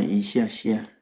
慢一下下。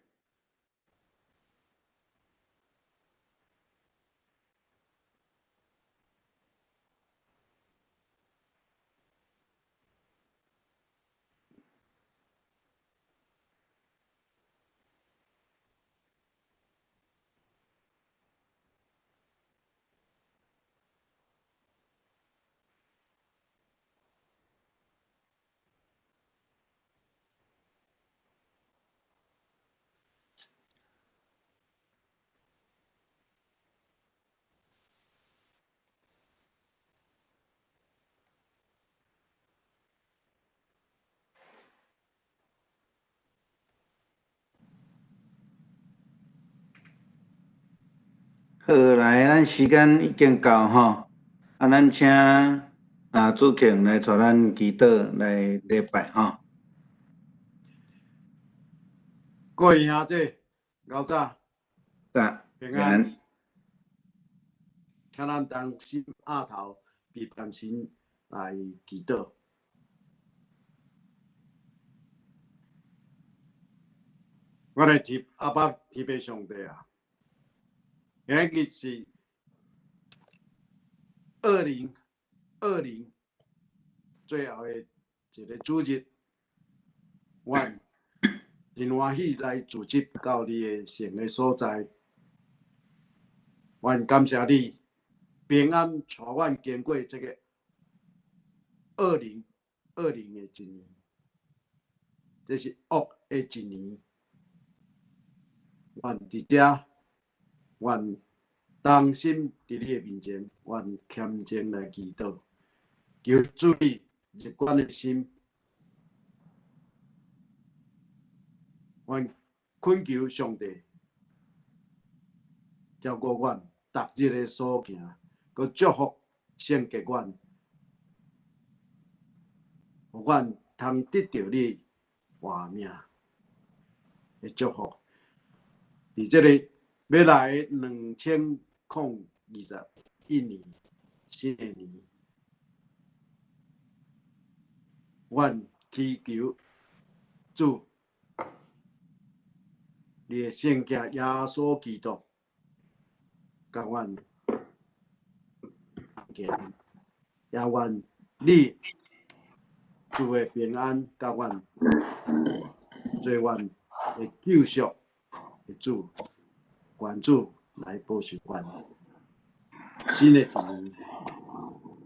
好，來，咱時間已經到吼，啊，咱請啊主慶來帶咱祈禱來禮拜吼。各位兄弟，老早，早，平安，請咱同心徛頭，佇面前來祈禱。我的天阿爸天父上帝啊！今日是2020最後的一個主日，阮真歡喜來聚集到你的聖的所在。阮感謝你平安帶阮經過這個二零二零的一年，這是惡的一年。阮佇遮，阮同心佇你的面前，阮虔誠來祈禱，求主你入阮的心，阮懇求上帝照顧阮逐日的所行，閣祝福聖潔阮，予阮通得著你活命的祝福。佇這個欲來的2021年新的年，阮祈求主，你的聖子耶穌基督，共阮同行，也願你主的平安佮阮做阮的救贖的主，願主來保守阮。新的一年，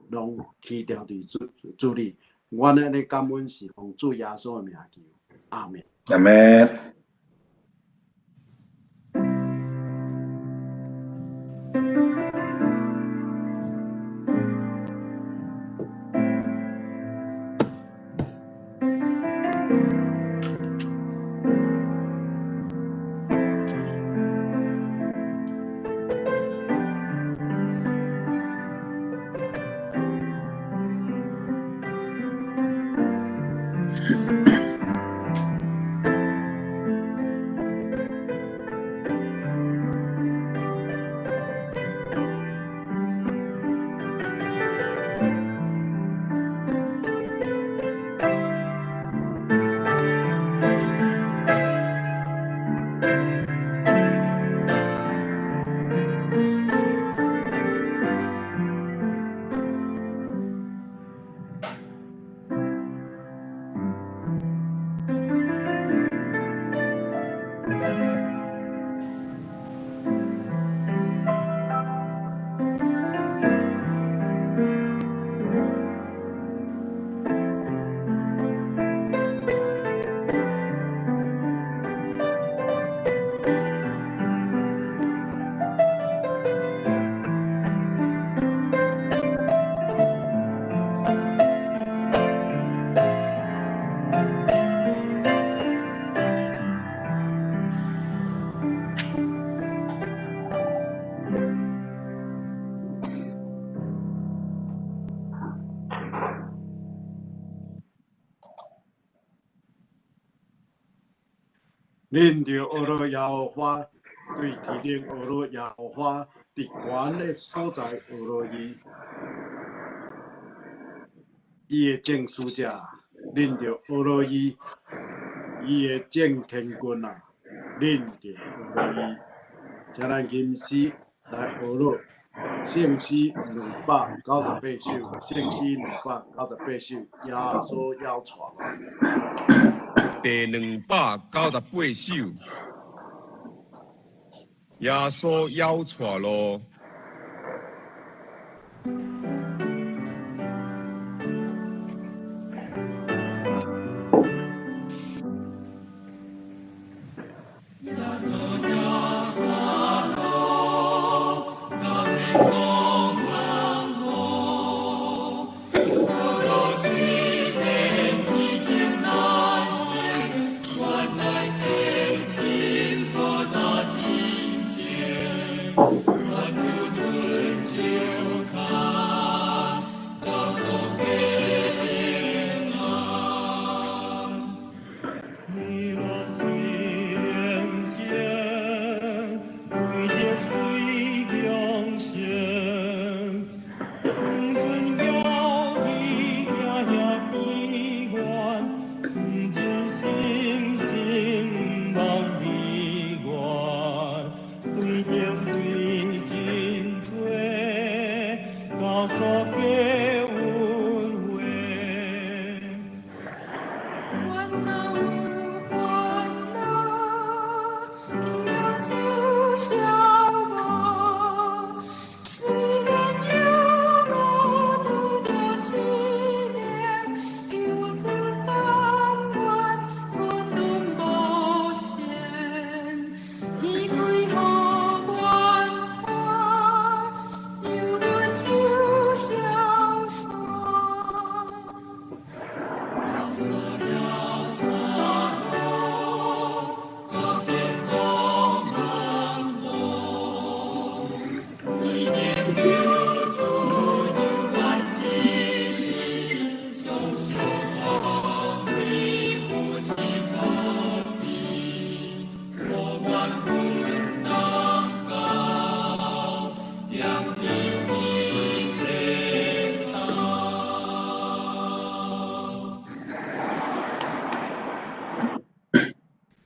攏期待佇主主裡，阮按呢感恩是奉主耶穌的名求，阿們。阿們。恁著學羅耶和華，對天頂學羅耶和華，佇懸的所在學羅伊。伊的眾使者，恁著學羅伊，伊的眾天軍啊，恁著學伊。請咱吟詩來學落聖詩兩百九十八首，聖詩兩百九十八首，耶穌要帶路。第298首，耶穌要帶路。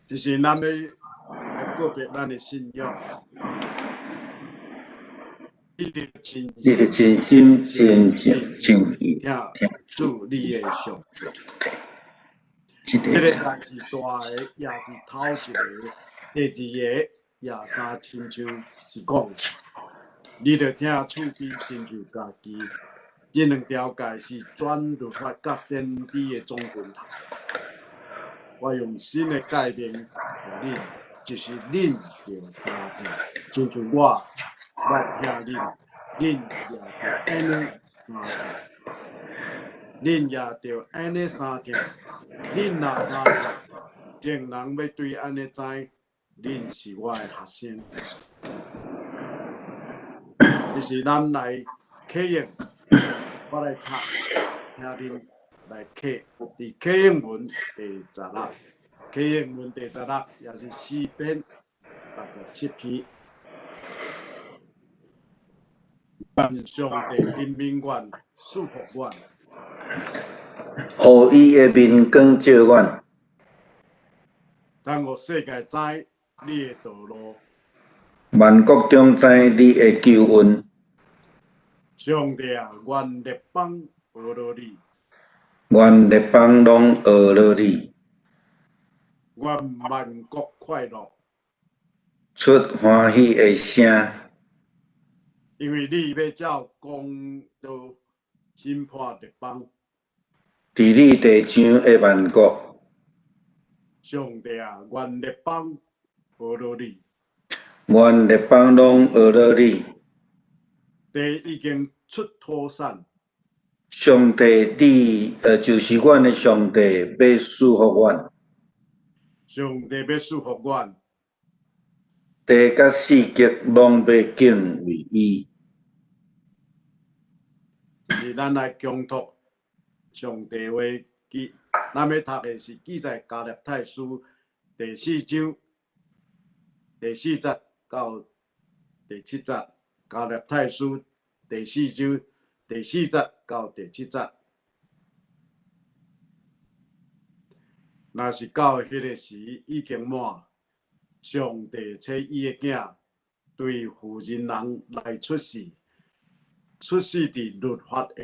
這是咱欲來告別咱的信仰。你著盡你著盡心盡性盡意聽主你的上帝。這這个代誌大个，也是頭一个，第二个也相親像是講，你著疼厝邊親像家己。這兩條誡是全律法佮先知的總拳頭。我用新的誡命予恁，就是恁著相疼，親像我來疼恁，恁也著按呢相疼。恁也著按呢相疼，恁若相疼，眾人欲對按呢知，恁是我的學生。這是咱來啟應，我來讀，請恁來啟，佇啟應文第16，啟應文第16，也是詩篇67篇。願上帝憐憫阮，賜福阮。予伊的面光照阮。通予世界知你的道路。萬國中知你的救恩。上帝啊，願列邦學落你。願列邦攏學落你。願萬國快樂。出歡喜的聲。因為你欲照公道審判列邦。治理地上的萬國。上帝啊，願列邦學落你。願列邦攏學落你。地已經出土產。上帝，你就是阮的上帝，欲賜福阮。上帝欲賜福阮。地佮四極攏欲敬畏伊。是咱來恭讀上帝話記，咱欲讀的是記載加拉太書第四章第四節到第七節。加拉太書第四章第四節到第七節。若是到彼个時已經滿，上帝差伊的囝對婦人人來出世，出世佇律法下，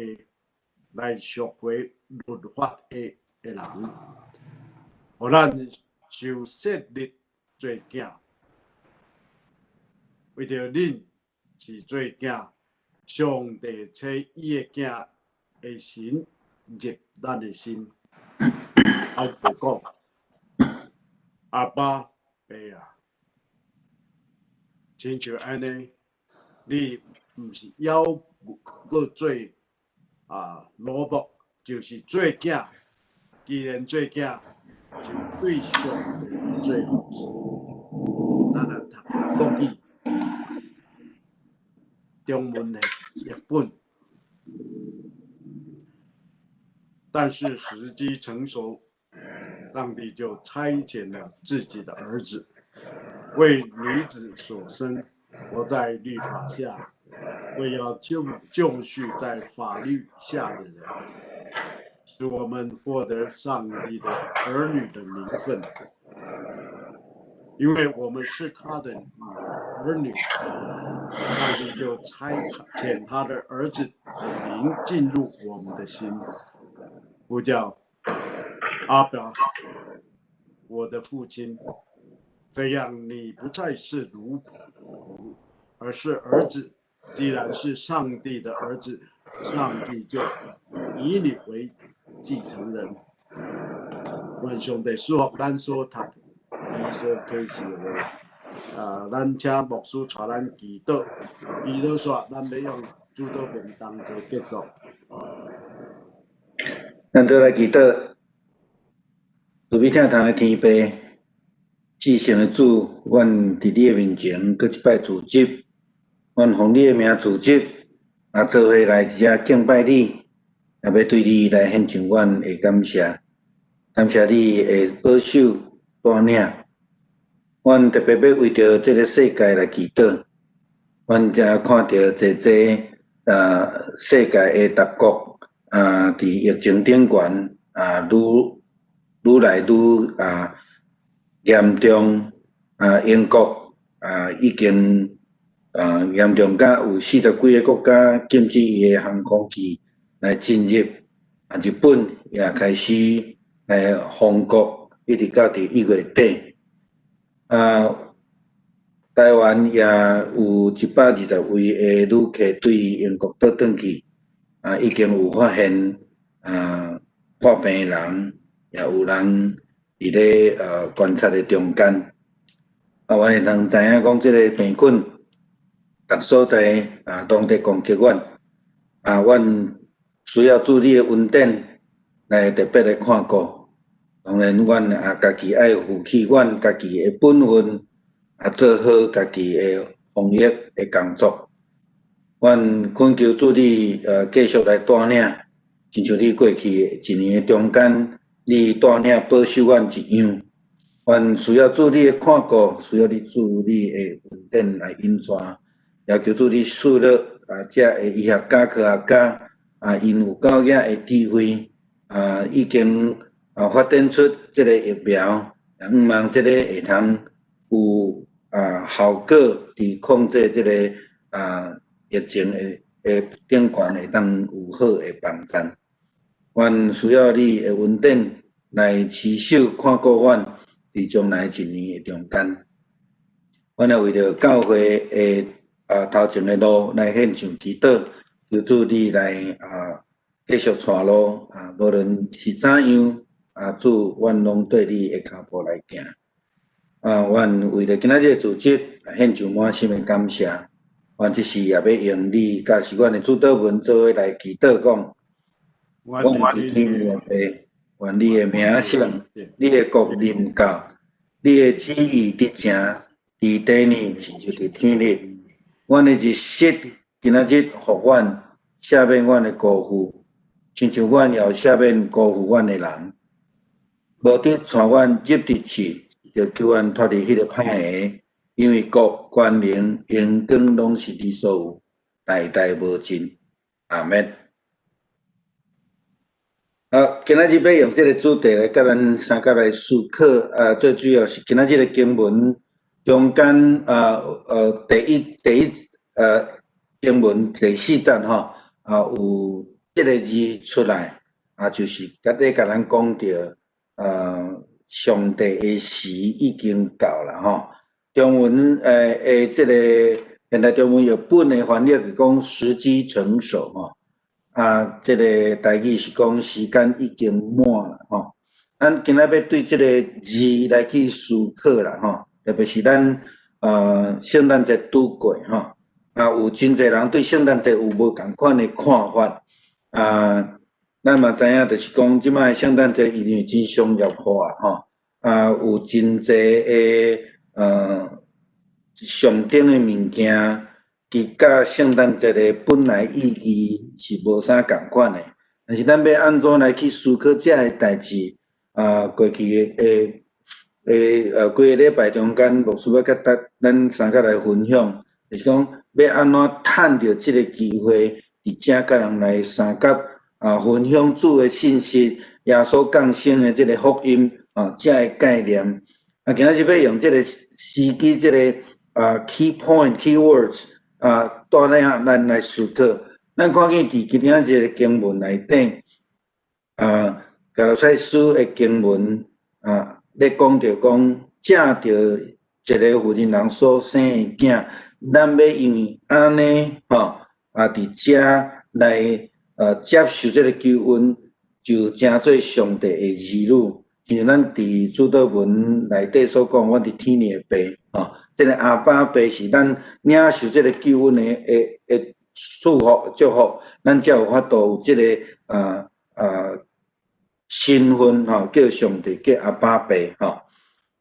來贖回律法下的人，予咱受設立做囝。為著恁是做囝，上帝差伊的囝的神入咱的心，哀求講：阿爸爸啊！親像按呢，你毋是猶閣做奴僕，就是做囝。既然做囝，就對上帝做服侍。咱來讀國語、中文的譯本。但是時機成熟，上帝就差遣了自己的兒子，為女子所生，活在律法下，為要救贖在法律下的人，使我們獲得上帝的兒女的名分。因為我們是他的兒女，上帝就差遣他的兒子的靈進入我們的心，呼叫阿爸，我的父親。這樣你不再是奴僕，而是兒子。既然是上帝的兒子，上帝就以你為繼承人。願上帝賜福咱所讀、伊所啟示的話。咱請牧師帶咱祈禱，祈禱煞，咱欲用主禱文同齊結束。咱做來祈禱，慈悲疼痛的天父，至聖的主，阮佇你的面前，閣一擺聚集，阮奉你的名聚集，做伙來遮敬拜你，也欲對你來獻上阮的感謝，感謝你的保守帶領。阮特別欲為著這个世界來祈禱，阮遮看著濟濟世界的各國佇疫情頂懸愈來愈嚴重，英國已經嚴重甲有40幾个國家禁止伊的航空機來進入，日本也開始來封國，一直到佇1月底。台灣也有120位的旅客對英國倒轉去，已經有發現破病的人，也有人佇咧觀察的中間。阮會當知影講，這个病菌逐所在攏佇攻擊阮，阮需要主你的恩典來特別來看顧。當然，阮也家己愛負起阮家己的本分，做好家己的防疫的工作。阮懇求主你繼續來帶領，親像你過去一年的中間，你帶領保守阮一樣。阮需要主你的看顧，需要你主你的恩典來引帶，也求主你賜予遮的醫學家、科學家，𪜶有夠額的智慧，已經發展出這个疫苗，向望這个會通有效果，佇控制這个疫情的頂懸會當有好的幫助。阮需要你的恩典來持守看顧阮佇將來一年的中間。阮也為著教會的頭前的路來獻上祈禱，求主你來繼續帶路，無論是怎樣，主，阮攏綴你的跤步來行。阮為著今仔日的組織，獻上滿心的感謝。阮這時也欲用你教示阮的主禱文做伙來祈禱講：阮佇天的父，願你的名聖，你的國臨到，你的旨意執行，佇地呢，親像佇天裡。阮的日食今仔日予阮，赦免阮的辜負，親像阮也有赦免辜負阮的人。無得帶阮入佇試，著救阮脫離彼个歹的，因為國、權能、榮光攏是你所有，代代無盡。阿們。啊，今仔日欲用這个主題來佮咱相佮來思考，啊，最主要是今仔日的經文中間，啊，第一經文第四節吼，啊，有這个字出來，啊，就是佮咧共咱講著，上帝的時已經到啦吼。中文這个現代中文譯本的翻譯是講時機成熟吼。啊，這个台語是講時間已經滿啦吼。咱今仔欲對這个字來去思考啦吼，特別是咱聖誕節拄過吼，啊有真濟人對聖誕節有無仝款的看法啊。咱嘛知影，就是講這擺聖誕節因為真商業化吼，啊有真濟的象徵的物件。其佮聖誕節的本來意義是無啥仝款的，但是咱欲按怎來去思考這个代誌？啊，過去的幾个禮拜中間，牧師欲佮咱三個來分享，就是講欲按怎趁著這个機會，佇遮佮人來相佮啊分享主的信息，耶穌降生的這个福音啊，這个概念。啊，今仔日欲用這个時機，這个key point key words。啊，帶領咱來思考。咱看見佇今仔日這个經文內底，啊，歌羅西書的經文啊，咧講著講，藉著一个婦人人所生的囝，咱欲因為按呢，吼，啊，佇遮來接受這个救恩，就成做上帝的兒女。像咱佇主禱文內底所講，阮佇天的爸，吼。這个阿爸爸是咱領受這个救恩的祝福祝福，咱才有法度有這个身份吼，叫上帝叫阿爸爸吼。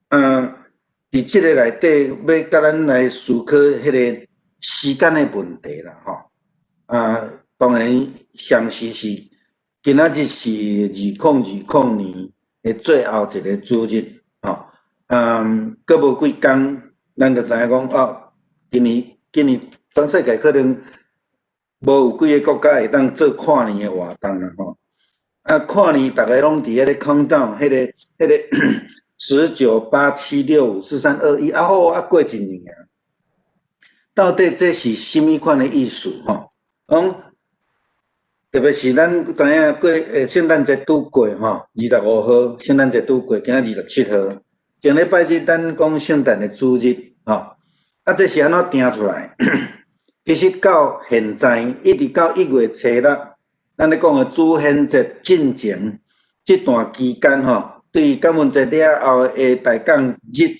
啊，佇這个內底，欲佮咱來思考彼个時間的問題啦吼。啊，當然，相時是今仔日是2020年的最後一个主日吼。嗯，閣無幾工。咱就知影講，哦，今年全世界可能無有幾个國家會當做跨年的活動啦吼。啊，跨年逐个攏佇彼个 countdown，彼个十九八七六五四三二一，啊好啊過一年啊。到底這是啥物款的意思吼？講特別是咱知影過聖誕節拄過吼，25號聖誕節拄過，今仔27號。前禮拜日咱講聖誕的主日，吼，啊，這是按怎定出來？其實到現在一直到1月初六，咱咧講的主顯節進前這段期間，吼，對感恩節了後的大降日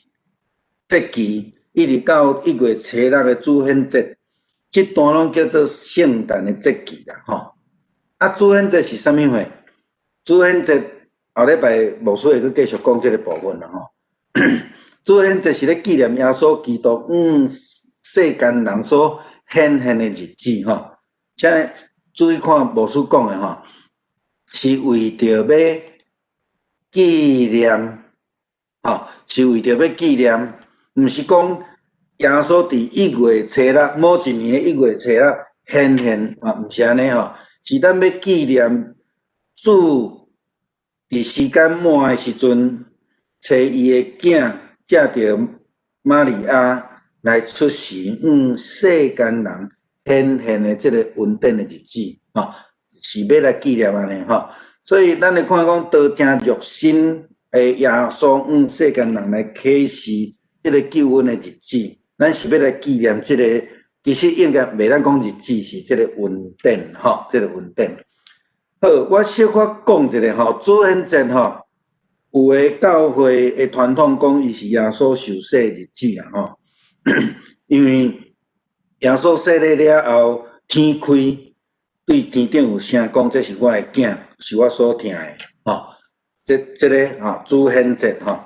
節期，一直到1月初六的主顯節，這段攏叫做聖誕的節期啦，吼。啊，主顯節是啥物貨？主顯節後禮拜牧師會閣繼續講這个部分啦，吼。主顯節是咧紀念耶穌基督向世間人所顯現的日子，吼。請注意看牧師講的吼，是為著欲紀念，吼，是為著欲紀念，毋是講耶穌佇一月初六，某一年的一月初六顯現，啊，毋是按呢吼，是咱欲紀念主佇時間滿的時陣，揣伊的囝藉著瑪利亞來出世，向世間人顯現的這个恩典的日子，吼，是欲來紀念按呢吼。所以咱來看講，道成肉身的耶穌向世間人來啟示這个救恩的日子，咱是欲來紀念這个，其實應該袂當講日子，是這个恩典，吼，這个恩典。好，我小可講一下吼，主顯節吼，有的教會的傳統講，伊是耶穌受洗的日子啦，吼，因為耶穌洗禮了後，天開，對天頂有聲講，這是我的囝，是我所疼的，吼，這個吼，主顯節吼，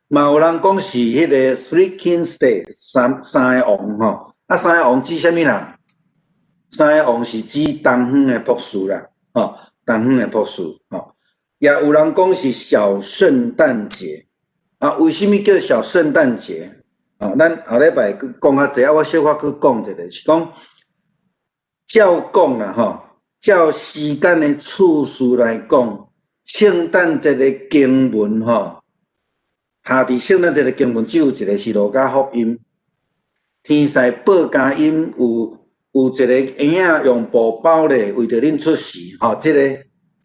嘛有人講是彼个 Three Kings Day，三個王吼，啊，三個王指啥物人？三個王是指東方的博士啦，吼，東方的博士，吼。也有人講是小聖誕節，啊，為啥物叫小聖誕節？啊，咱後禮拜閣講較濟，啊，我小可閣講一下，是講照講啦，吼，照時間的次序來講，聖誕節的經文吼，下佇聖誕節的經文只有一个是路加福音，天使報佳音有一個嬰仔用布包咧，為著恁出世，吼，這个，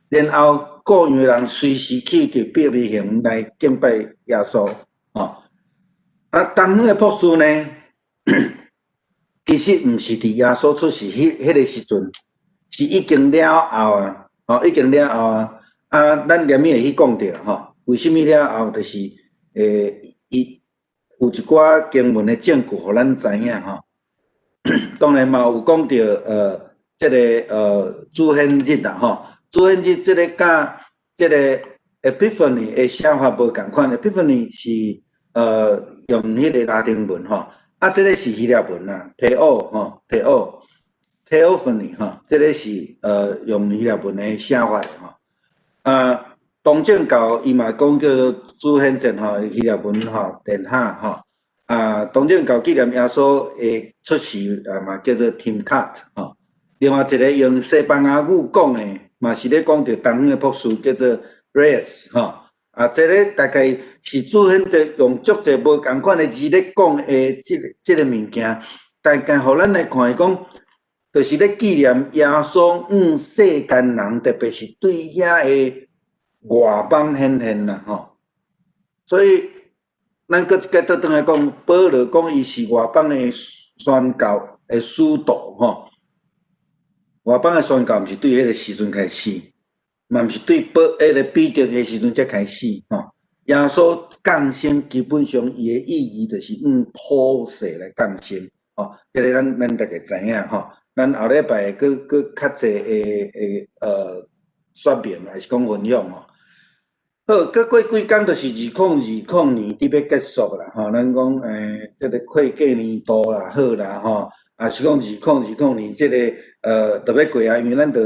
然後顧羊的人隨時去佇伯利恆來敬拜耶穌，吼。啊，東方的博士呢，其實毋是佇耶穌出世彼个時陣，是已經了後啊，吼，已經了後啊。啊，咱連面會去講著吼，為啥物了後，就是伊有一寡經文的證據，予咱知影吼。當然嘛有講著這个主顯日啦吼，主顯日這个佮這个 Epiphany 的寫法無仝款，Epiphany 是用彼个拉丁文吼，啊，這个是希臘文啦，Theo 吼，Theo，Theophany 吼，這个是用希臘文的寫法的吼。啊，東正教伊嘛講叫做主顯節吼，希臘文吼，殿下吼。啊，東正教紀念耶穌的出世啊，嘛叫做 Timkat 吼。另外一个用西班牙語講的，嘛是咧講著東方的博士叫做 Reyes 吼。啊，這个大概是主顯節用足濟無仝款的字咧講的這个物件，大概予咱來看講，就是咧紀念耶穌向世間人，特別是對遐个外邦顯現啦吼。所以，咱閣一擺倒轉來講，保羅講伊是外邦的宣教的使徒吼。外邦的宣教毋是對彼个時陣開始，嘛毋是對保彼个彼得的時陣才開始吼。耶穌降生基本上伊的意義就是向普世來降生吼，這个咱大家知影吼。咱後禮拜閣較濟的說明，還是講分享吼。好，閣過幾工就是2020年佇欲結束啦，吼。咱講這个會計年度啦，好啦，吼，也是講2020年這个就欲過啊，因為咱的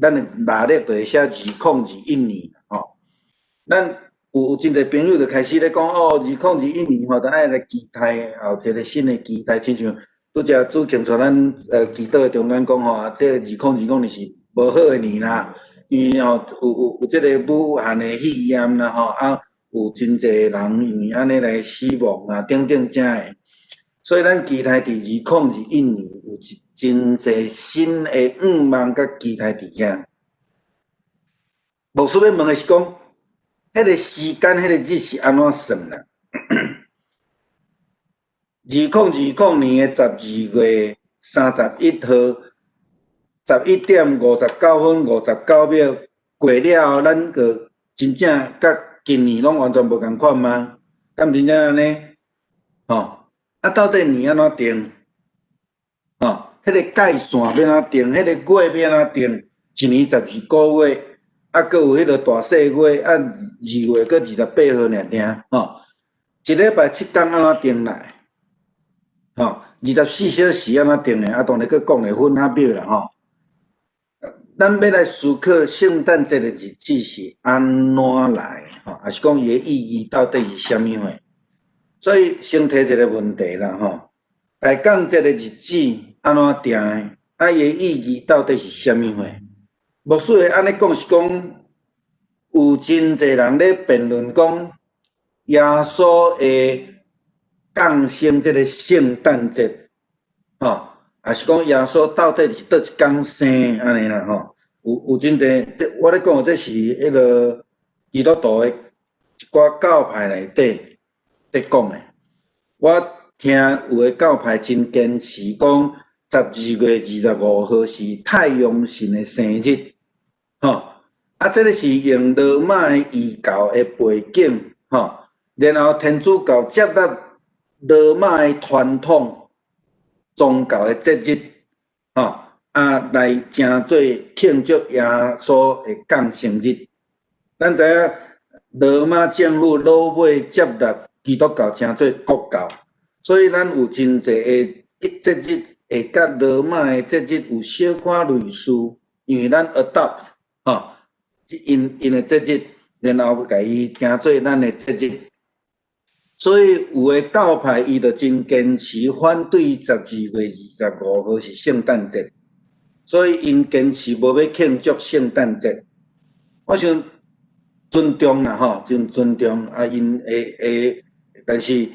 農曆就會寫2021年吼。咱有真濟朋友就開始咧講哦，2021年吼，就愛來期待後一个新的期待，親像拄才主持帶咱祈禱的中間講吼，這個2020年是無好的年啦，因為吼有這个武漢的肺炎啦吼，啊有真濟人因為按呢來死亡啊等等遮的，所以咱期待佇2021年有一真濟新的願望佮期待佇遐。牧師欲問的是講，彼个時間、彼个日是按怎算啦？2020年的12月31號，11點59分59秒過了後，咱就真正佮今年攏完全無仝款嗎？敢真正按呢？吼，啊，到底年按怎定？吼，彼个界線欲按怎定？彼个月欲按怎定？一年12個月，啊，閣有彼个大細月，啊，2月閣28號爾爾，吼，一禮拜7工按怎定來？吼，24小時按怎定的？啊，當然閣講的分較秒啦，吼。咱欲來思考聖誕節的日子是按怎來，吼，抑是講伊的意義到底是啥物貨？所以先提一个問題啦，吼，大降節的日子按怎定的？啊，伊的意義到底是啥物貨？牧師會按呢講是講，有真濟人咧辯論講，耶穌的降生這个聖誕節，吼，抑是講耶穌到底是佗一工生按呢啦，吼，有真濟，這我咧講的這是彼个基督徒的一寡教派內底咧講的。我聽有的教派真堅持講，12月25號是太陽神的生日，吼，啊，這个是用羅馬的異教的背景，吼，然後天主教接納羅馬的傳統宗教的節日，吼，啊，來成做慶祝耶穌的降生日。咱知影羅馬政府落尾接納基督教成做國教，所以咱有真濟的節日會佮羅馬的節日有小可類似，因為咱 adopt 吼，𪜶的節日，然後共伊成做咱的節日。所以有的教派伊就真堅持反對12月25號是聖誕節，所以𪜶堅持無欲慶祝聖誕節。我想尊重啦吼，真尊重啊，𪜶會會，但是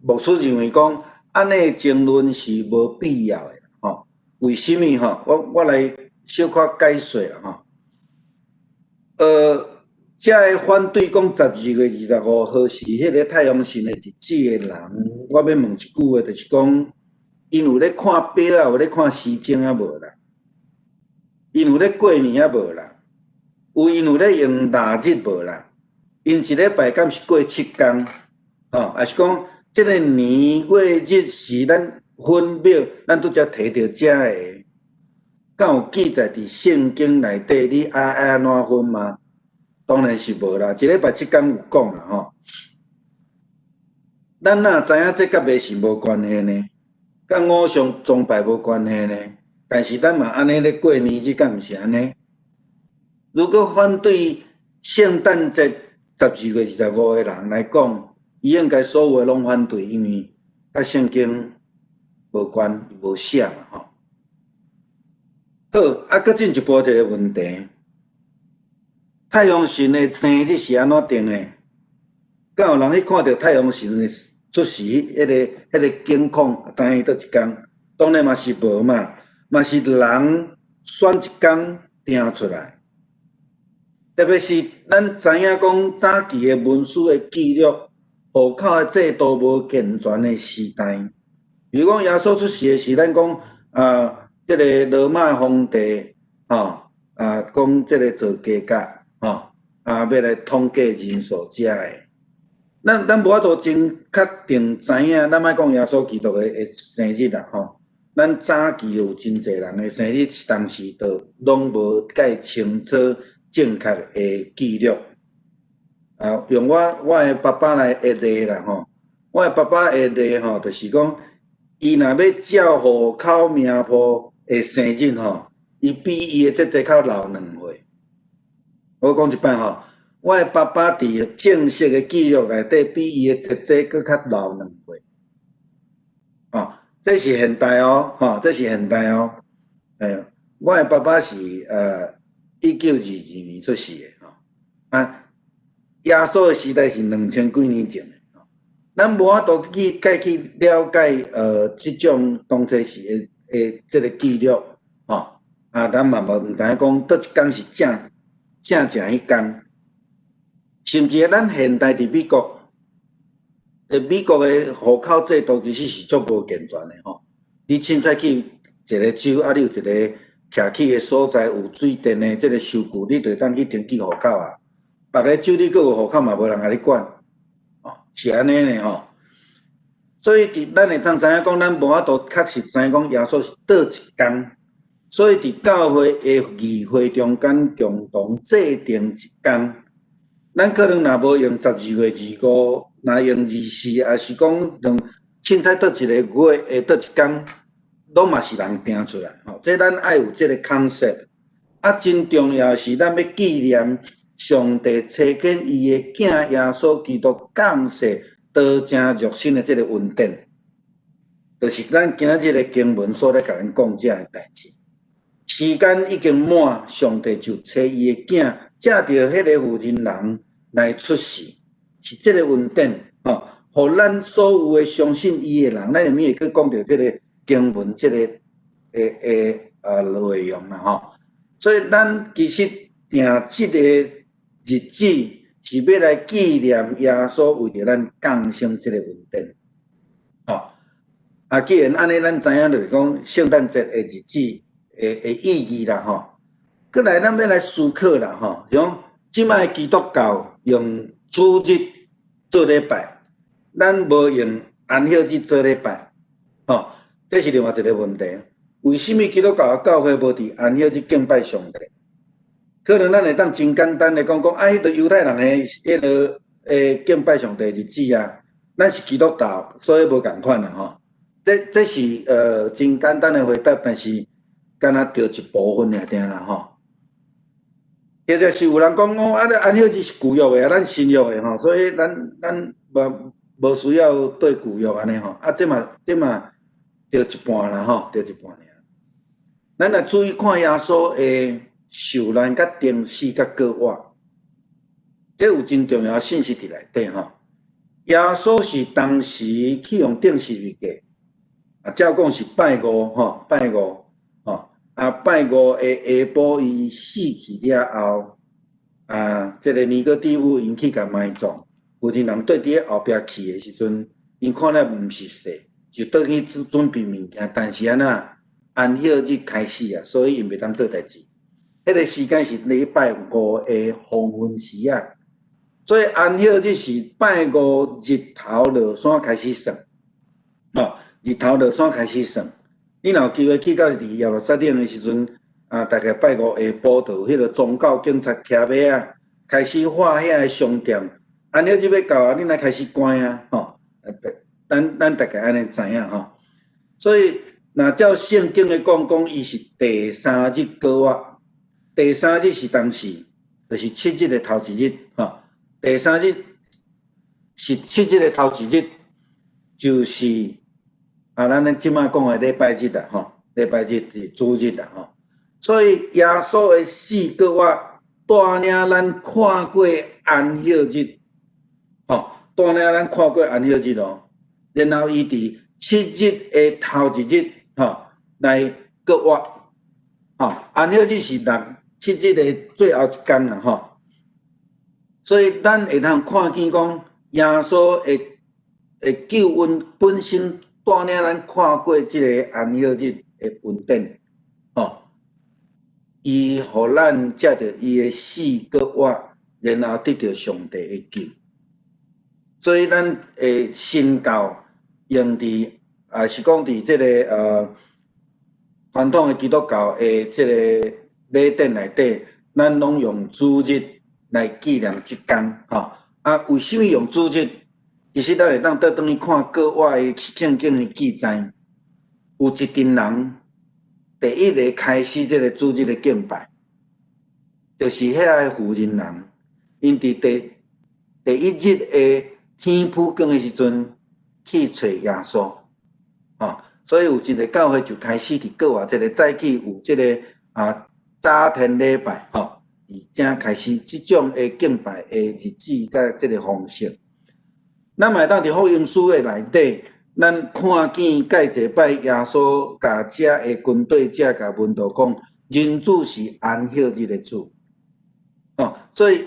牧師認為講，按呢爭論是無必要的吼。為啥物吼？我來小可解說啦吼。遮个反對講12月25號是彼个太陽神的日子的人，我欲問一句話，就是講，𪜶有咧看錶啊，有咧看時鐘啊無啦？𪜶有咧過年啊無啦？有𪜶有咧用臘日無啦？𪜶一禮拜敢是過7工？吼，抑是講這个年月日時咱分秒，咱拄才提著遮个，敢有記載佇聖經內底？你愛愛按怎分嗎？當然是無啦，一禮拜7工有講啦吼。咱哪知影這佮迷信無關係呢？佮偶像崇拜無關係呢？但是咱嘛按呢咧過年日，敢毋是按呢？如果反對聖誕節12月25的人來講，伊應該所有的攏反對，因為佮聖經無關，無寫嘛吼。好，啊，閣進一步一个問題。太陽神的生日是按怎定的？敢有人去看著太陽神的出世彼个景況，知影佗一工？當然嘛是無嘛，嘛是人選一工定出來。特別是咱知影講早期的文書的記錄，戶口的制度無健全的時代，比如講耶穌出世的時，咱講啊，這个羅馬皇帝吼啊，講這个做價格。吼，啊，欲來統計人數遮的，咱無法度真確定知影，咱莫講耶穌基督的生日啦吼。咱早期有真濟人的生日，當時都攏無蓋清楚正確的記錄。啊，用我的爸爸來例例啦吼，我的爸爸的例吼，就是講，伊若欲照戶口名簿的生日吼，伊比伊的姐姐較老2歲。我講一擺吼，我的爸爸佇正式的記錄內底，比伊的姐姐閣較老2歲。哦，這是現代哦，吼，這是現代哦。哎，我的爸爸是1922年出世的吼。啊，耶穌的時代是2000幾年前的。咱無法度去蓋去了解這種當初時的這个記錄，吼。啊，咱嘛無毋知影講佗一工是正正正彼工，甚至咱現代佇美國，美國的戶口制度其實是足無健全的吼。你凊彩去一个州，啊，你有一个徛起的所在有水電的這个收據，你就會當去登記戶口啊。別个州你閣有戶口嘛，無人共你管，哦，是按呢呢吼。所以佇咱會當知影講，咱無法度確實知影講耶穌是佗一工。所以佇教會的議會中間共同制定一工，咱可能若無用12月25，若用24，抑是講用凊彩佗一个月的佗一工，攏嘛是人定出來吼。這咱愛有這个 concept。啊，真重要是咱欲紀念上帝差遣伊的囝耶穌基督降世道成肉身的這个恩典，就是咱今仔日的經文所咧共咱講這个代誌。時間已經滿，上帝就差伊的囝，藉著彼个婦人人來出世，是這个恩典吼，予咱所有的相信伊的人，咱下面會閣講著這个經文，這个的內容啦吼。所以咱其實定這个日子是欲來紀念耶穌為著咱降生這個恩典。吼，啊，既然按呢，咱知影就是講聖誕節的日子的意義啦吼。閣來，咱欲來思考啦吼，像這擺基督教用主日做禮拜，咱無用安息日做禮拜，吼，這是另外一个問題。為啥物基督教的教會無佇安息日敬拜上帝？可能咱會當真簡單的講講，啊，彼个猶太人的彼个敬拜上帝日子啊，咱是基督教，所以無仝款啦吼。這是真簡單的回答，但是敢若著一部分爾爾啦吼。或者是有人講哦，啊，安息日是舊約的，啊，咱新約的吼，所以咱無需要對舊約按呢吼。啊，這嘛著一半啦吼，著一半爾。咱來注意看耶穌的受難、佮釘死、佮復活。這有真重要信息佇內底吼。耶穌是當時去予釘十字架，啊，照講是拜五吼，拜五吼，啊，拜五的下晡伊死去了後，啊，這个尼哥底母𪜶去共埋葬，有一人對佇後壁去的時陣，𪜶看了毋是勢，就轉去準備物件，但是按怎安息日開始啊，所以𪜶袂當做代誌。彼個時間是禮拜五的黃昏時仔。所以安息日是拜五日頭落山開始算，吼，日頭落山開始算。你若有機會去到佇耶路撒冷的時陣，啊，大概拜五下晡就有彼個宗教警察騎馬仔，開始畫遐个商店。安息日欲到啊，恁來開始關啊，吼。咱大概按呢知影吼。所以若照聖經的講，講伊是第三日過活，第三日是當時，就是七日的頭一日，吼。第三日是七日的頭一日，就是啊，咱咧這擺講的禮拜日啦，吼，禮拜日是主日啦，吼。所以耶穌的死過活，帶領咱跨過安息日，吼，帶領咱跨過安息日哦。然後伊佇七日的頭一日，吼，來過活，吼，安息日是六七日的最後一工啦，吼。所以咱會通看見講，耶穌的救恩本身帶領咱跨過這个安息日的恩典，吼，伊予咱藉著伊的死閣活，然後得著上帝的救。所以咱的新教用佇，也是講佇這个傳統的基督教的這个禮典內底，咱攏用主日來紀念這工，吼。啊，為啥物用主日？其實咱會當倒轉去看國外的聖經的記載，有一陣人第一个開始這个主日的敬拜，就是遐個婦人人，𪜶佇第一日的天晡光的時陣去揣耶穌，吼，所以有一个教會就開始佇國外這个早起有這个啊早天禮拜，吼。才開始這種的敬拜的日子佮這个方式。咱嘛會當佇福音書的內底，咱看見蓋濟擺耶穌共遮的軍隊者共門徒講，人子是安息日的主。哦，所以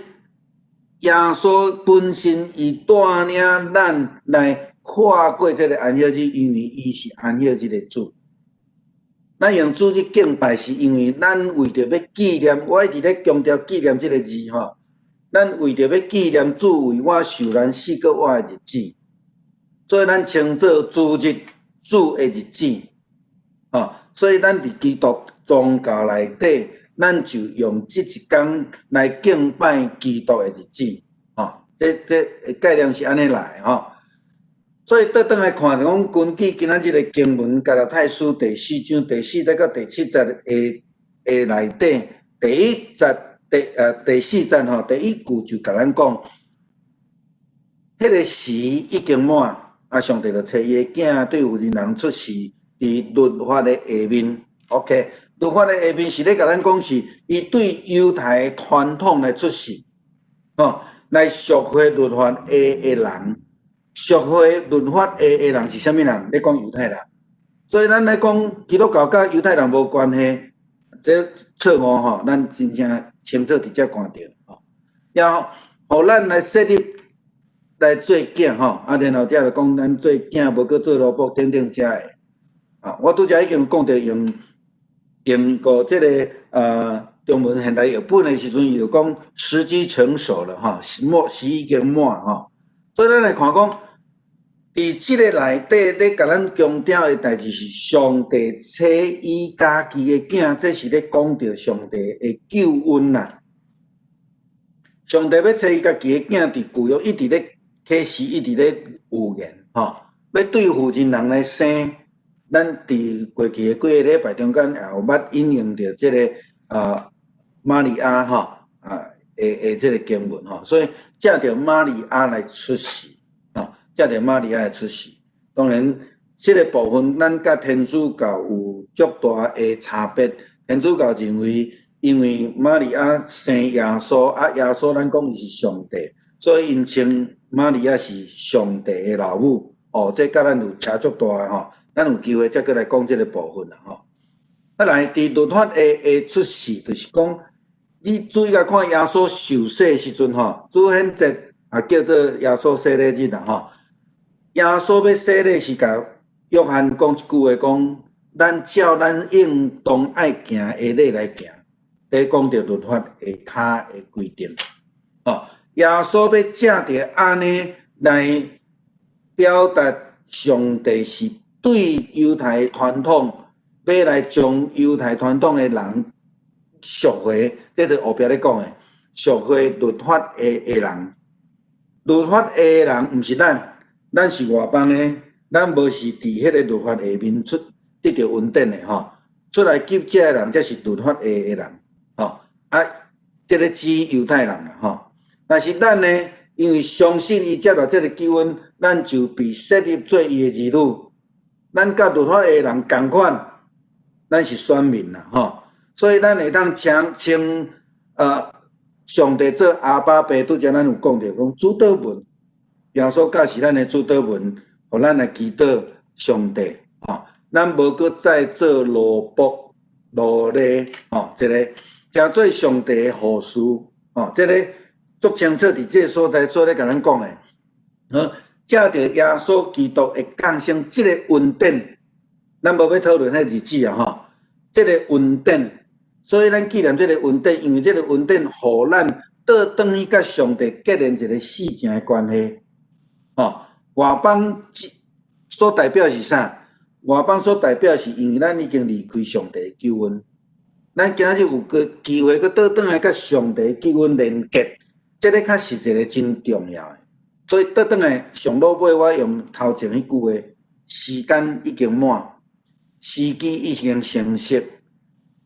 耶穌本身伊帶領咱來跨過這个安息日，因為伊是安息日的主。咱用主日敬拜，是因為咱為著欲紀念，我一直咧強調紀念這个字吼。咱為著欲紀念主為我受難死閣活的日子，所以咱稱做主日，主的日子。吼，所以咱佇基督宗教內底，咱就用這一工來敬拜基督的日子。吼，這概念是按呢來的吼。所以倒轉來看，講根據今仔日的經文，加拉太書第四章第四節到第七節的內底，第一節第四節吼，第一句就共咱講，彼个時已經滿，啊，上帝就差伊的囝對婦人人出世，佇律法的下面。OK，律法的下面是咧共咱講是，伊對猶太傳統來出世，吼，來屬乎律法的人。屬乎律法的人是啥物人？咧講猶太人，所以咱咧講基督教佮猶太人無關係，這錯誤吼，咱真正清楚直接看著吼。然後，予咱來設立來做囝吼，啊，然後才來講咱做囝無閣做奴僕等等遮的。啊，我拄才已經講著用過這个中文現代譯本的時陣，伊就講時機成熟了吼，滿時已經滿吼。所以咱來看講，佇這个內底咧，共咱強調的代誌是上帝差伊家己的囝，這是咧講著上帝的救恩啦。上帝欲差伊家己的囝，佇舊約一直咧啟示，一直咧預言，吼，欲對婦人人來生。咱佇過去的幾个禮拜中間也有捌引用著這个啊瑪利亞吼啊的這个經文吼，所以藉著瑪利亞來出世，吼，藉著瑪利亞來出世。當然，這个部分咱佮天主教有足大的差別。天主教認為因為瑪利亞生耶穌，啊，耶穌咱講伊是上帝，所以𪜶稱瑪利亞是上帝的老母。哦，這佮咱有差足大的吼，咱有機會再閣來講這個部分啦吼。啊來，佇律法的出示，就是講，你注意共看耶穌受洗的時陣吼，主顯節也叫做耶穌洗禮日啦吼。耶穌欲洗禮是共約翰講一句話，講咱照咱應當愛行的禮來行。咧講著律法下跤的規定，哦，耶穌欲藉著按呢來表達上帝是對猶太傳統，欲來將猶太傳統的人贖回，這就後壁咧講的，贖回律法的人，律法的人毋是咱，咱是外邦的，咱無是佇彼個律法下面出得著恩典的吼，出埃及這个人才是律法的人。吼啊，這个指猶太人啦吼，但是咱呢，因為相信伊接受這个救恩，咱就被設立做伊的兒女。咱佮律法的人仝款，咱是選民啦吼，所以咱會當稱稱上帝做阿爸父，拄才咱有講著講主禱文，耶穌教示咱的主禱文，予咱來祈禱上帝吼，咱無閣再做奴僕奴隸吼，這个。成做上帝的後嗣，吼，這个足清楚佇這个所在所咧共咱講的，好，藉著耶穌基督的降生，這个恩典，咱無欲討論彼日子啊，吼，這个恩典，所以咱紀念這个恩典，因為這个恩典予咱倒轉去佮上帝結連一个性情的關係，吼，外邦所代表是啥？外邦所代表是因為咱已經離開上帝的救恩。咱今仔日有個機會，閣倒轉來佮上帝救恩連結，這個確實一個真重要的。所以倒轉來上落尾，我用頭前彼句話：時間已經滿，時機已經成熟。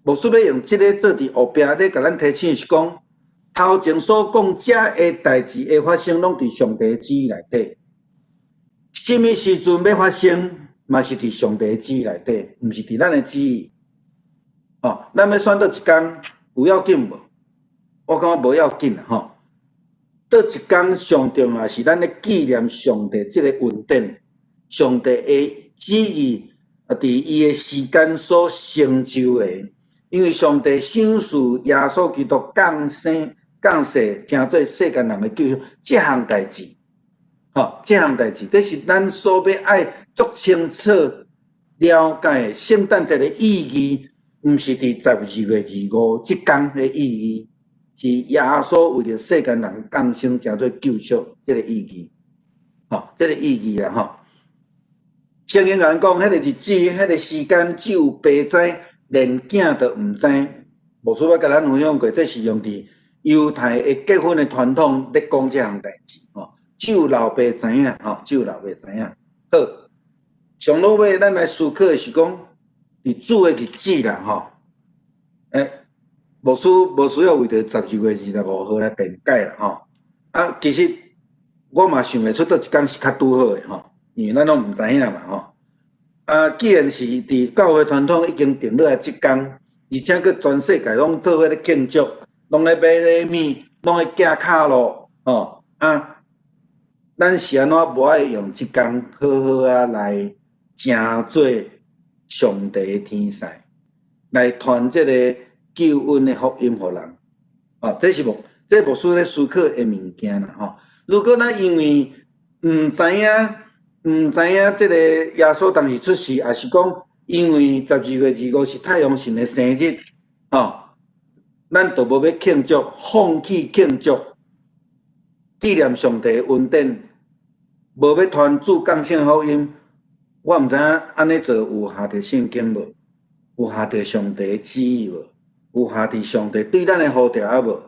牧師欲用這个做佇後壁咧，共咱提醒是講，頭前所講這个代誌會發生，攏佇上帝旨意內底。啥物時陣欲發生，嘛是佇上帝旨意內底，毋是佇咱的旨意。哦，咱欲選佗一工有要緊無？我感覺無要緊啦，吼。佗一工上重要是咱咧紀念上帝這个恩典，上帝的旨意啊，佇伊的時間所成就的。因為上帝賞賜耶穌基督降生降世，成做世間人的救贖，這項代誌，吼，這項代誌，這是咱所欲愛足清楚了解聖誕節的意義。毋是佇12月25這工的意義，是耶穌為著世間人降生，成做救贖這个意義，吼，這个意義啊，吼。聖經共咱講，彼個日子、彼個時間，只有爸知，連囝都毋知。牧師捌共咱分享過，這是用佇猶太的結婚的傳統咧講這項代誌，吼。只有老爸知影，吼，只有老爸知影。好，上落尾咱來思考的是講，佇主的日子啦，吼，牧師無需要為著12月25號來辯解啦，吼。啊，其實我嘛想袂出佗一工是較拄好的，吼，因為咱攏毋知影嘛，吼。啊，既然是佇教會傳統已經定落來這工，而且閣全世界攏做伙咧慶祝，攏咧買禮物，攏咧寄卡路，吼。啊，咱是按怎無愛用這工好好仔來成做上帝的天使來傳這个救恩的福音予人，哦，這是牧，這牧師咧思考的物件啦，吼。如果咱因為毋知影，毋知影這个耶穌當時出世，抑是講因為12月25是太陽神的生日，吼，咱就無欲慶祝，放棄慶祝，紀念上帝的恩典，無欲傳主降生福音。我毋知影按呢做有合著聖經無？有合著上帝的旨意無？有合佇上帝對咱的呼召抑無？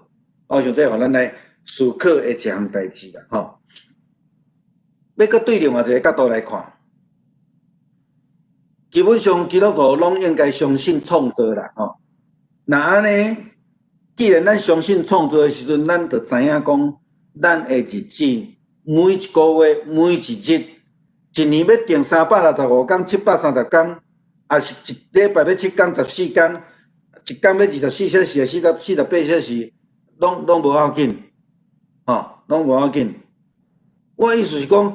我想這予咱來思考的一項代誌啦，吼。欲閣對另外一个角度來看，基本上基督徒攏應該相信創造啦，吼。若按呢，既然咱相信創造的時陣，咱就知影講，咱的日子每一个月、每一日。一年欲定365工、730工，抑是一禮拜欲7工、14工，一工欲24小時啊，48小時，攏無要緊，吼，攏無要緊。我意思是講，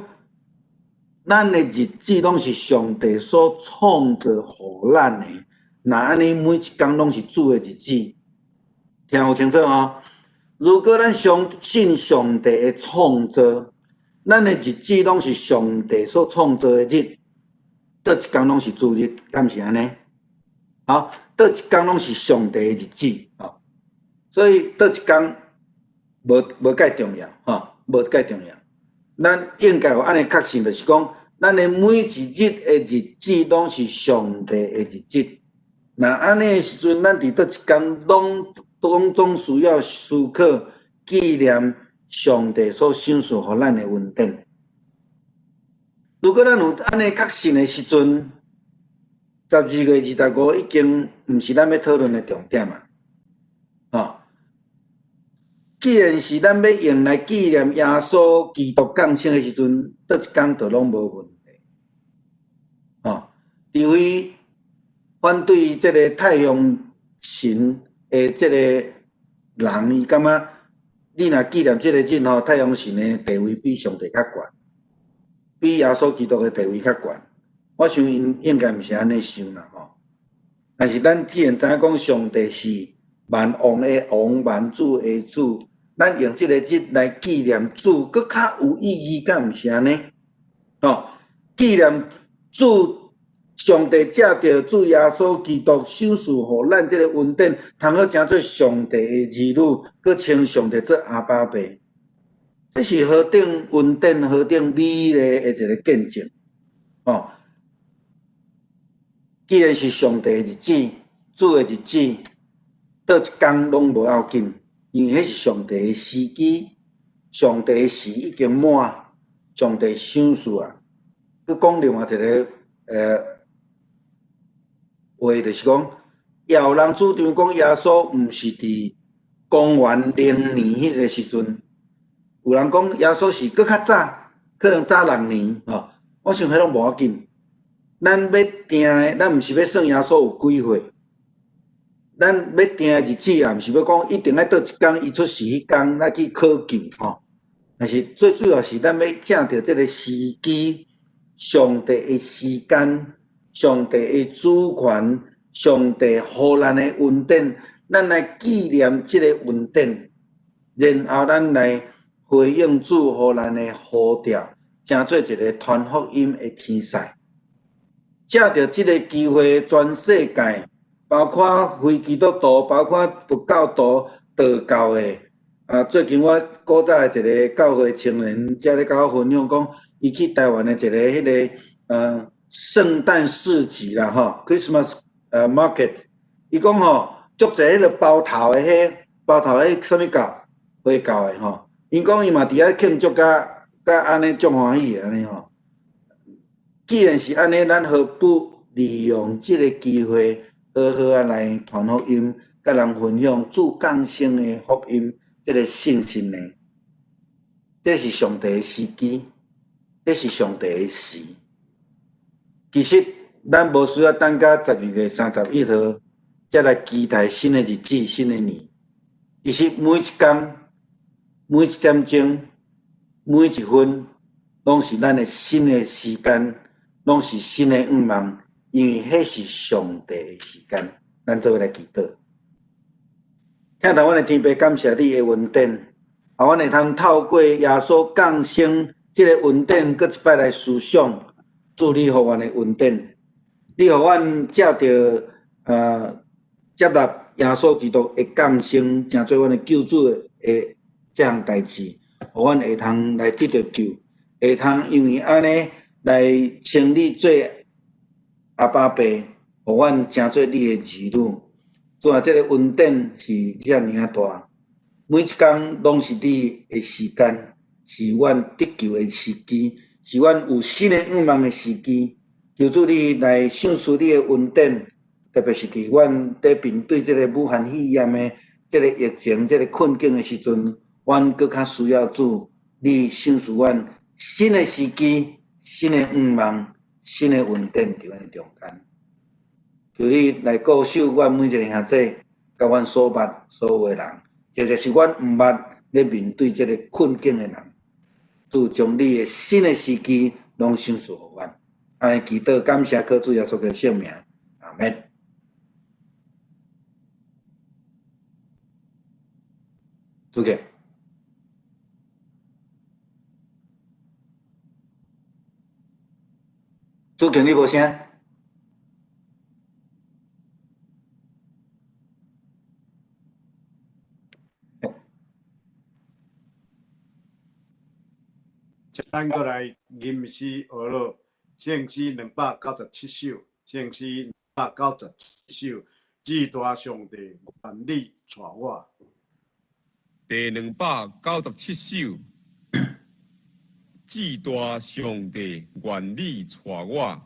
咱的日子攏是上帝所創造予咱的，若按呢每一工攏是主的日子，聽有清楚吼？如果咱相信上帝的創造，咱的日子攏是上帝所創造的日，佗一工攏是主日，敢是按呢？好，佗一工攏是上帝的日子，吼，所以佗一工無蓋重要，吼，無蓋重要。咱應該有按呢確信，就是講，咱的每一日的日子攏是上帝的日子。若按呢的時陣，咱佇佗一工攏總需要思考紀念上帝所賞賜予咱的恩典。如果咱有按呢確信的時陣，12月25已經毋是咱欲討論的重點啊！吼，既然是咱欲用來紀念耶穌基督降生的時陣，佗一工就攏無問題。吼，除非反對這个太陽神的這个人，伊感覺你若紀念這个日吼，太陽神的地位比上帝較懸，比耶穌基督的地位較懸。我想𪜶應該毋是按呢想啦吼。但是咱既然知影講上帝是萬王的王，萬主的主，咱用這个日來紀念主，閣較有意義，敢毋是按呢？吼，紀念主。上帝藉著主耶穌基督賞賜予咱這个恩典，通好成做上帝的兒女，閣稱上帝做阿爸父，這是何等恩典、何等美麗的一个見證。哦，既然是上帝的日子，主的日子，佗一工攏無要緊，因為彼是上帝的時機，上帝的時已經滿，上帝賞賜啊。閣講另外一个話就是講，也有人主張講耶穌毋是佇公元零年彼个時陣，有人講耶穌是閣較早，可能早6年吼。我想彼攏無要緊。咱欲定的，咱毋是欲算耶穌有幾歲，咱欲定的日子也毋是欲講一定愛佗一工伊出世彼工，咱去考究吼。但是最主要是咱欲藉著這个時機，上帝的時間。上帝的主權，上帝予咱的恩典，咱來紀念這个恩典，然後咱來回應主予咱的呼召，成做一个傳福音的天使。藉著這个機會，全世界，包括非基督徒，包括佛教徒、道教的，啊，最近我古早的一个教會青年，才咧共我分享講，伊去台灣的一个彼个，聖誕市集啦，吼，Christmas market，伊講吼，足濟彼个包頭的彼包頭彼啥物教，回教的吼，𪜶講伊嘛佇遐慶祝甲甲按呢足歡喜的按呢吼。既然是按呢，咱何不利用這个機會，好好仔來傳福音，佮人分享主降生的福音，這个信息呢？這是上帝的時機，這是上帝的時。其實，咱無需要等到12月31號，才來期待新的日子、新的年。其實，每一工、每一點鐘、每一分，攏是咱的新的時間，攏是新的願望，因為彼是上帝的時間。咱做伙來祈禱。疼疼阮的天父，感謝你的恩典，予阮會通透過耶穌降生這个恩典，閣一擺來思想。主你予阮的恩典，你予阮藉著接納耶穌基督的降生，成做阮的救主的這項代誌，予阮會通來得著救，會通因為按呢來稱你做阿爸父，予阮成做你的兒女。主啊，這个恩典是遮爾仔大，每一工攏是你的時間，是阮得救的時機。是阮有新的願望的時機，求主你來賞賜你的恩典，特別是佇阮佇面對這个武漢肺炎的這个疫情、這个困境的時陣，阮閣較需要主你賞賜阮新的時機、新的願望、新的恩典佇阮的中間。求你來顧守阮每一个兄弟，佮阮所捌所有的人，或者是阮毋捌咧面對這个困境的人，主將你的新的時機攏賞賜予阮。按呢祈禱感謝靠主耶穌的聖名，阿們。主教，主教你無聲。咱閣來吟詩學樂，聖詩297首，聖詩297首，至大上帝，願你帶我。第297首，至大上帝，願你帶我。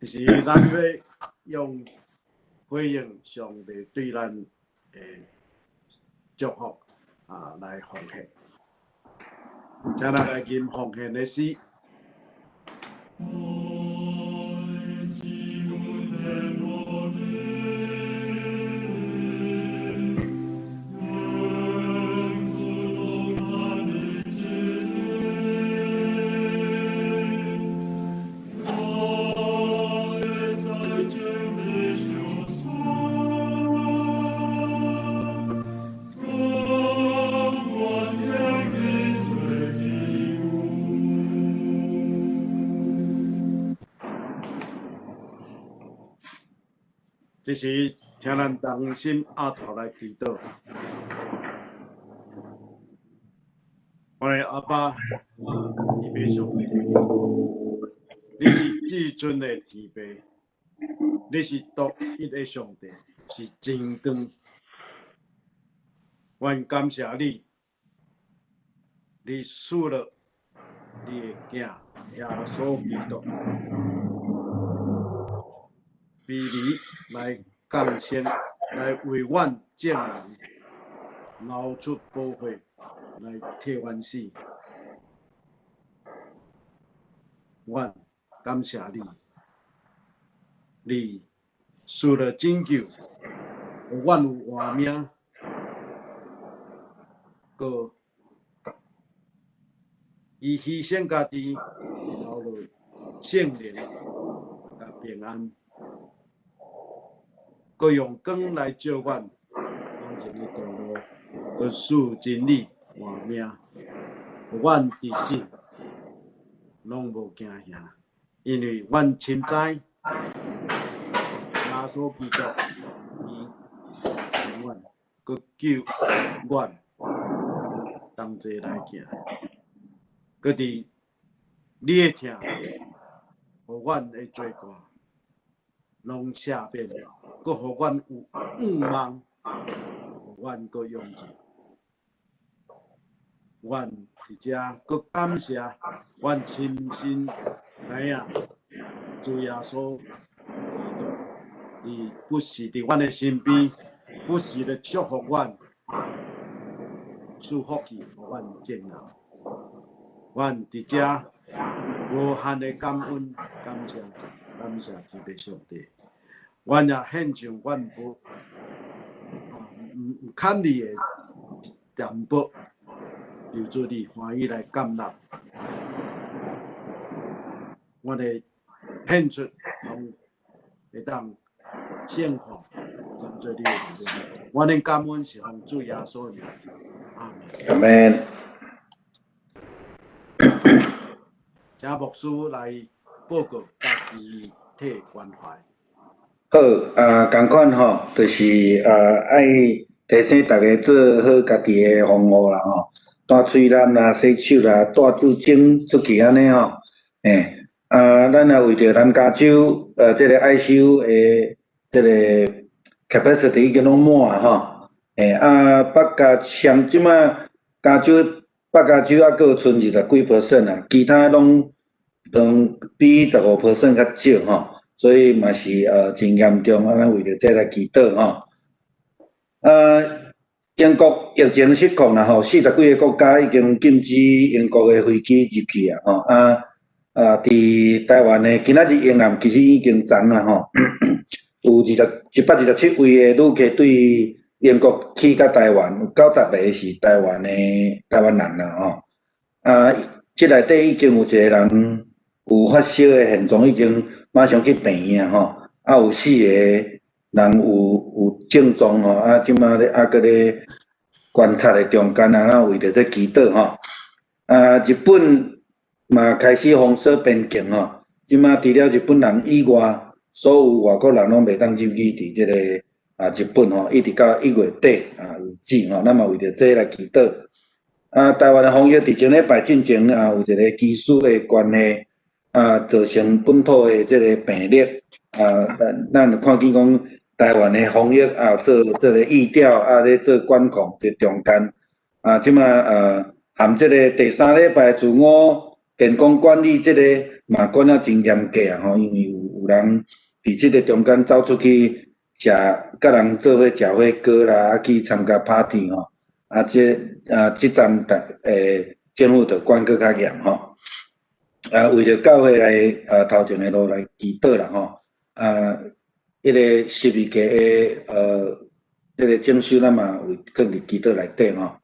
是咱欲用回應上帝對咱的祝福啊，來奉獻。請咱來吟奉獻的詩。這時，請咱同心阿頭來祈禱。我的阿爸，天父上帝，你是至尊的天父，你是獨一的上帝，是真光。阮感謝你，你賜了你的囝耶穌基督，卑微來降生，來為阮眾人流出寶血，來替阮死。阮感謝你，你賜了拯救，予阮有活命，閣伊犧牲家己，留落聖靈佮平安，閣用光來照阮頭前的道路，閣賜真理活命，予阮佇死攏無驚嚇，因為阮深知耶穌基督伊疼阮，閣救阮同齊來行，閣佇你的疼，予阮的罪過攏赦免，閣予阮有盼望，予阮閣勇氣。阮佇遮閣感謝，阮深信知影主耶穌基督，伊不時佇阮的身邊，不時咧祝福阮，賜福氣予阮眾人。阮佇遮無限的感恩，感謝，感謝天父上帝。阮也獻上阮無啊毋毋堪你的淡薄，求主你歡喜來接納。阮的獻出攏會當聖化，成做你的榮耀。阮的感恩是奉主耶穌的名，阿門。阿門。請牧師來報告佮肢體關懷。好，啊，仝款吼，就是啊，愛提醒大家做好家己的防護啦吼，戴喙籠啦、洗手啦、帶酒精出去按呢吼，欸，啊，咱也為著南加州，這个 ICU 的這个 capacity 已經攏滿吼，欸，啊，北加像這馬加州北加州猶閣有賰20幾 percent 啊，其他攏攏比15% 較少吼，所以嘛是真嚴重，啊，咱為著這來祈禱吼。英國疫情失控啦吼，40幾个國家已經禁止英國的飛機入去啊吼，啊啊，佇台灣的今仔日英艦其實已經昨啦吼，有127位的旅客對英國去到台灣，有90個是台灣的台灣人啦吼。啊，這內底已經有一個人有發燒的現象，已經馬上去病院吼。啊，有四個人有症狀吼，啊，這馬咧啊，閣咧觀察的中間啊，咱為著這祈禱吼。啊，日本嘛開始封鎖邊境吼，這馬除了日本人以外，所有外國人攏袂當入去佇這個啊日本吼，一直到1月底啊為止吼，咱嘛為著這來祈禱。啊，台灣的防疫佇前禮拜進前啊，有一個醫師的關係啊，造成本土的這個病例啊，咱咱看見講台灣的防疫啊，做這個疫調啊，咧做管控佇中間啊，這馬含這個第三禮拜自我健康管理這個嘛管啊真嚴格啊吼，因為有人佇這個中間走出去食，佮人做伙食火鍋啦，啊去參加 party 吼，啊這啊這陣台政府就管閣較嚴吼，啊為著教會來啊頭前的路來祈禱啦吼，啊，彼个十字架的這个整修咱嘛有囥佇祈禱內底吼，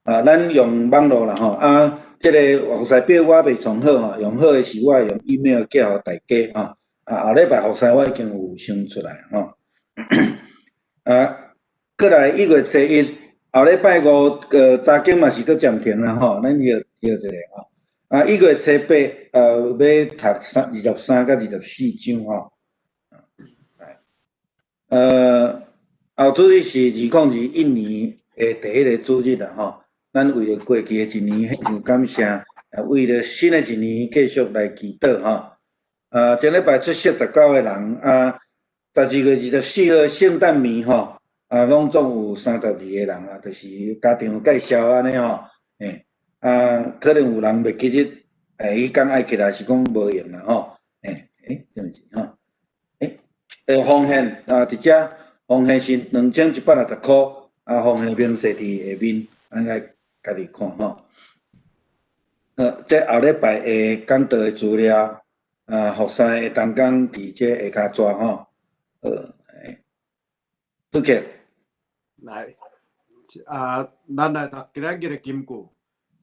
啊，咱用網路啦吼，啊，這个服侍表我未創好吼，用好的是我用 email 寄予大家吼，啊，後禮拜服侍我已經有先出來吼，啊，過來1月初1，後禮拜五早間嘛是閣暫停啦吼，咱歇歇一下吼，啊，1月初8，欲讀23佮24章吼。後主日是2021年的第一個主日啦吼，咱為著過去的一年獻上感謝，啊，為著新的一年繼續來祈禱吼。啊，前禮拜出席19個人，啊，12月24號聖誕暝吼，啊，攏總有32個人啊，就是家長有介紹按呢吼，欸，啊，可能有人袂記得，欸，彼工愛起來是講無閒啦吼，欸，欸，啥物事吼？欸，奉獻啊，佇遮奉獻是2160箍，啊，奉獻明細佇下面，咱愛家己看吼。這後禮拜的講道的資料，啊，服侍的同工佇這下跤紙吼。欸，OK。來，啊，咱來讀今仔日的金句，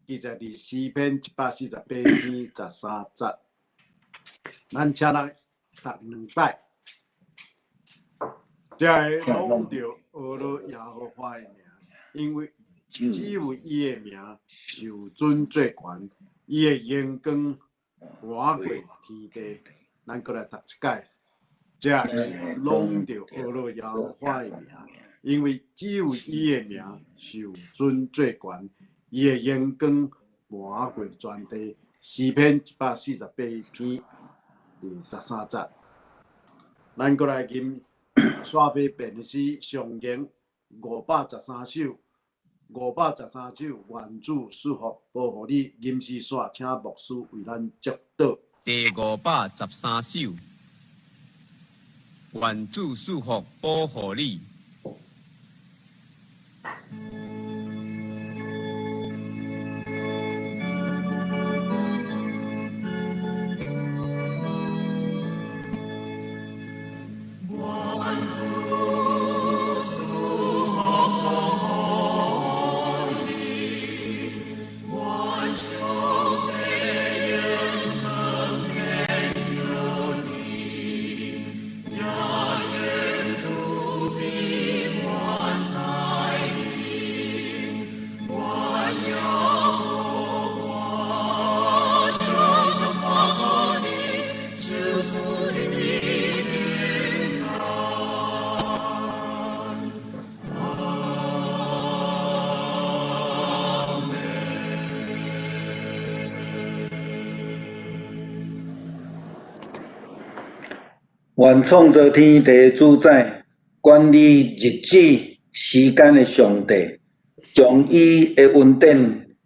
記載佇詩篇148篇13節。咱請來讀兩擺，這个攏著呵咾耶和華的名，因為只有伊的名受尊最懸，伊的榮光滿過天地。咱閣來讀一擺，這个攏著呵咾耶和華的名，因為只有伊的名受尊最懸，伊的榮光滿過全地。詩篇148篇第13節。咱閣來吟煞飛便詩上經513首，513首，願主賜福保護你。吟詩煞，請牧師為咱祝禱。第513首，願主賜福保護你。願創造天地的主宰，管理日子時間的上帝，將伊的恩典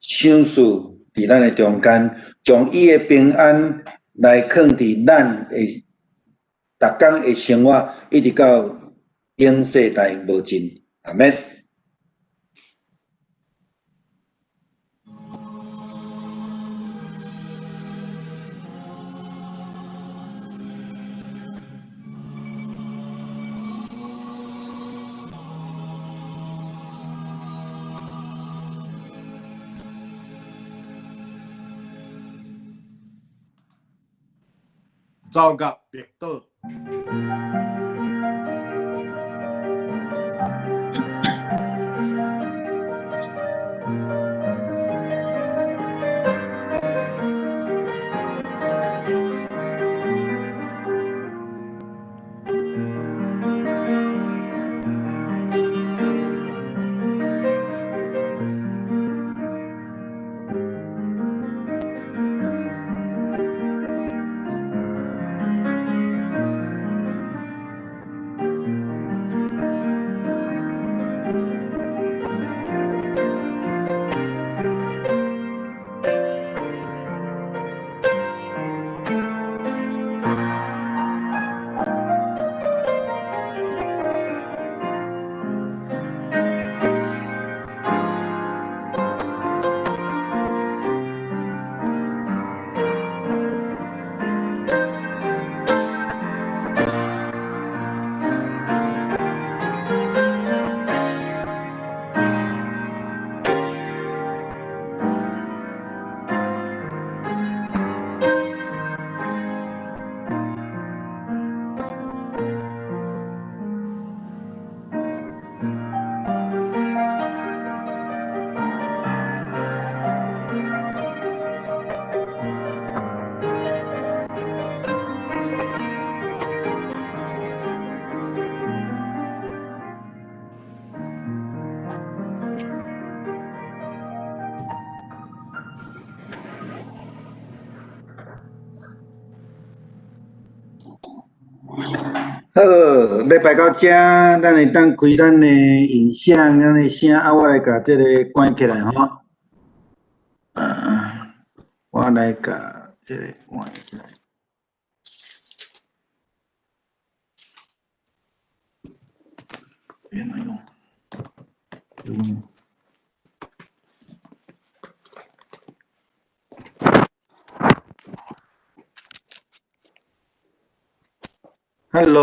賞賜佇咱的中間，將伊的平安來囥佇咱的逐工的生活，一直到永世代無盡。阿們。奏樂默禱。好，禮拜到這，咱會當開咱的音響，咱的聲，啊，我來共這个關起來吼。啊，我來共這个關起來。變來用。用。Hello。